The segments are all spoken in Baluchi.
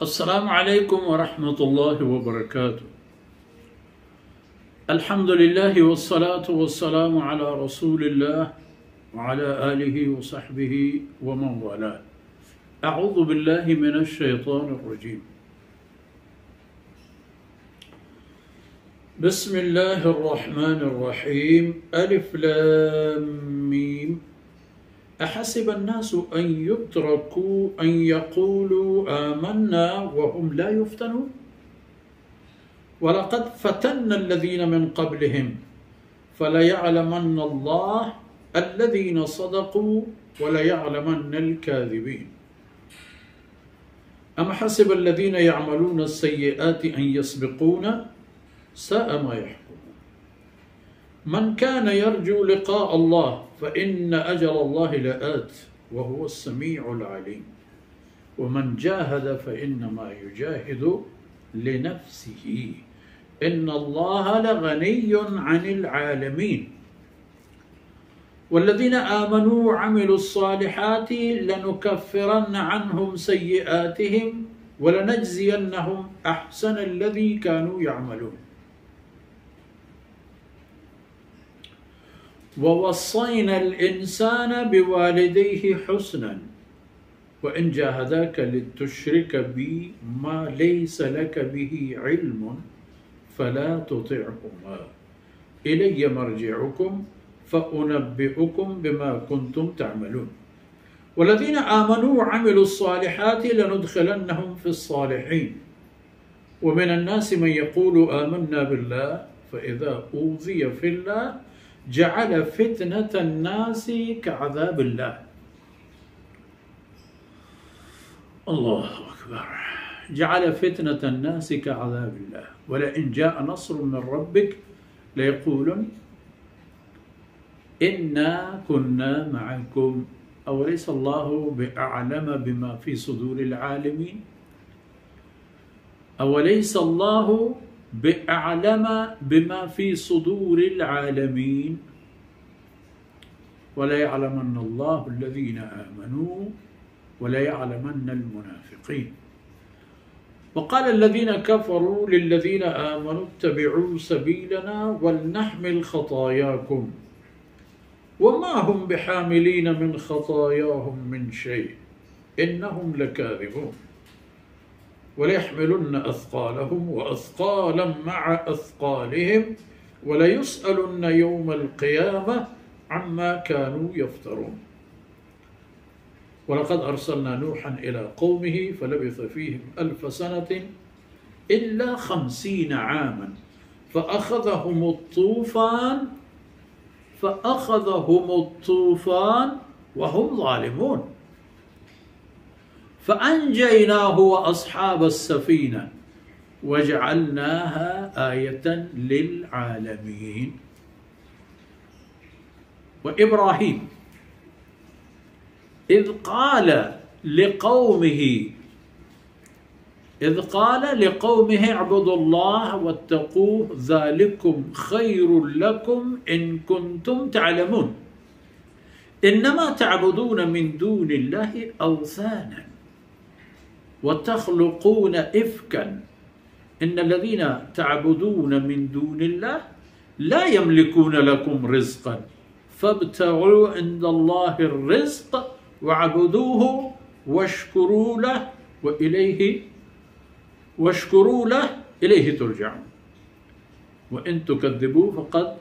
السلام عليكم ورحمة الله وبركاته. الحمد لله والصلاة والسلام على رسول الله وعلى آله وصحبه ومن والاه. أعوذ بالله من الشيطان الرجيم. بسم الله الرحمن الرحيم. ألف لام ميم. أحسب الناس أن يتركوا أن يقولوا آمنا وهم لا يفتنون؟ ولقد فتنا الذين من قبلهم فليعلمن الله الذين صدقوا وليعلمن الكاذبين. أم حسب الذين يعملون السيئات أن يسبقونا ساء ما يحكمون. من كان يرجو لقاء الله فإن أجل الله لآت وهو السميع العليم. ومن جاهد فإنما يجاهد لنفسه إن الله لغني عن العالمين. والذين آمنوا وعملوا الصالحات لنكفرن عنهم سيئاتهم ولنجزينهم أحسن الذي كانوا يعملون. ووصينا الإنسان بوالديه حسنا وإن جاهداك لتشرك بي ما ليس لك به علم فلا تطعهما إلي مرجعكم فأنبئكم بما كنتم تعملون. والذين آمنوا وعملوا الصالحات لندخلنهم في الصالحين. ومن الناس من يقول آمنا بالله فإذا أوذي في الله جعل فتنة الناس كعذاب الله. الله أكبر. جعل فتنة الناس كعذاب الله ولئن جاء نصر من ربك ليقولن إنا كنا معكم أوليس الله بأعلم بما في صدور العالمين؟ أوليس الله بأعلم بما في صدور العالمين؟ وليعلمن الله الذين آمنوا وليعلمن المنافقين. وقال الذين كفروا للذين آمنوا اتبعوا سبيلنا ولنحمل خطاياكم وما هم بحاملين من خطاياهم من شيء إنهم لكاذبون. وليحملن أثقالهم وأثقالا مع أثقالهم وليسألن يوم القيامة عما كانوا يفترون. ولقد أرسلنا نوحا إلى قومه فلبث فيهم ألف سنة إلا خمسين عاما فأخذهم الطوفان، فأخذهم الطوفان وهم ظالمون. فأنجيناه وأصحاب السفينة وجعلناها آية للعالمين. وإبراهيم إذ قال لقومه، إذ قال لقومه اعبدوا الله واتقوه ذلكم خير لكم إن كنتم تعلمون. إنما تعبدون من دون الله أوثانا وتخلقون إفكا إن الذين تعبدون من دون الله لا يملكون لكم رزقا فابتغوا عند الله الرزق واعبدوه واشكروا له وإليه، واشكروا له إليه ترجعون. وإن تكذبوا فقد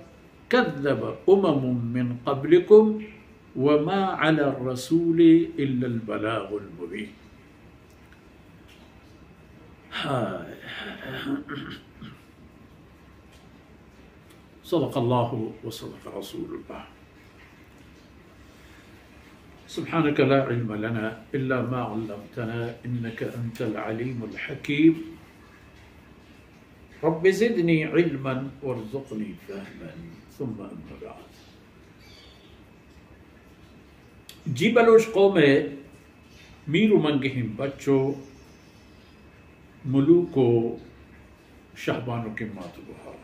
كذب أمم من قبلكم وما على الرسول إلا البلاغ المبين. هاي. صدق الله وصدق رسول الله. سبحانك لا علم لنا إلا ما علمتنا إنك أنت العليم الحكيم. رب زدني علما وارزقني فهما. ثم أما بعد. جی بلوچ قوم ءِ میر و منگہیں بچ و ملوک و شہبانکیں مات و گہار،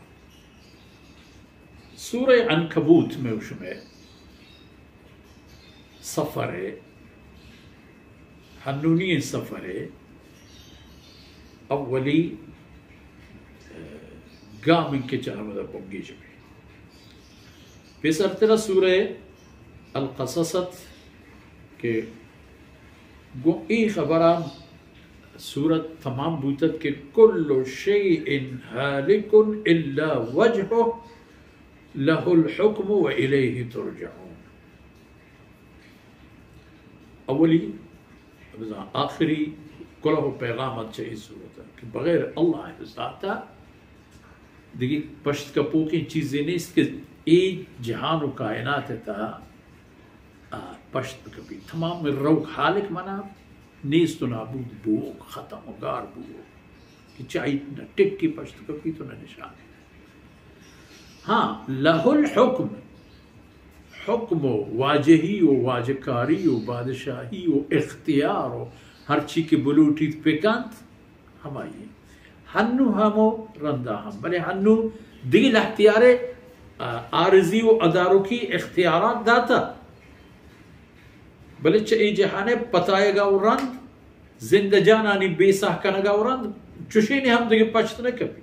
سورہ عنکبوت مئے و شمئے سفر ءِ، ہنونی ئیں سفر ءِ اولی گام انت کہ چہ ہمدا بنگیج بی۔ پیسرترا سورہ القصص ات کہ گوں اے خبرا سورت تمام بوتت کہ کل شیء ہالک الا وجهه له الحكم وإليه ترجعون۔ اولی، بزاں آخری کلہ و پیغام ات چہ اے سورت ء کہ بغیر اللہ ء ذات ء دگہ پشت کپوکیں چیزے نیست کہ اے جہان و کائنات ء تہا، آ، پشت بکپی۔ تمام روک، ہالک منا نیست و نابود بوک، ختم و گار بوک، کہ چاہی نہ ٹکی پشت کپی تو نہ نشان۔ ہاں، لہ الحکم، حکم و واجہی و واجکاری و بادشاہی و اختیار و ہرچی کہ بلوٹیت بکنت، ہمائی۔ ہنو ہمو رندا ہم، بلے ہنو دگہ لہتیارے، آ، عارضی و ادارکی اختیارات داتا، بلے چہ اے جہانے پتایگا و رند، زندہ جانانی بے ساہ کنگا و رند، چشینے ہم دگہ پشت نہ کپی۔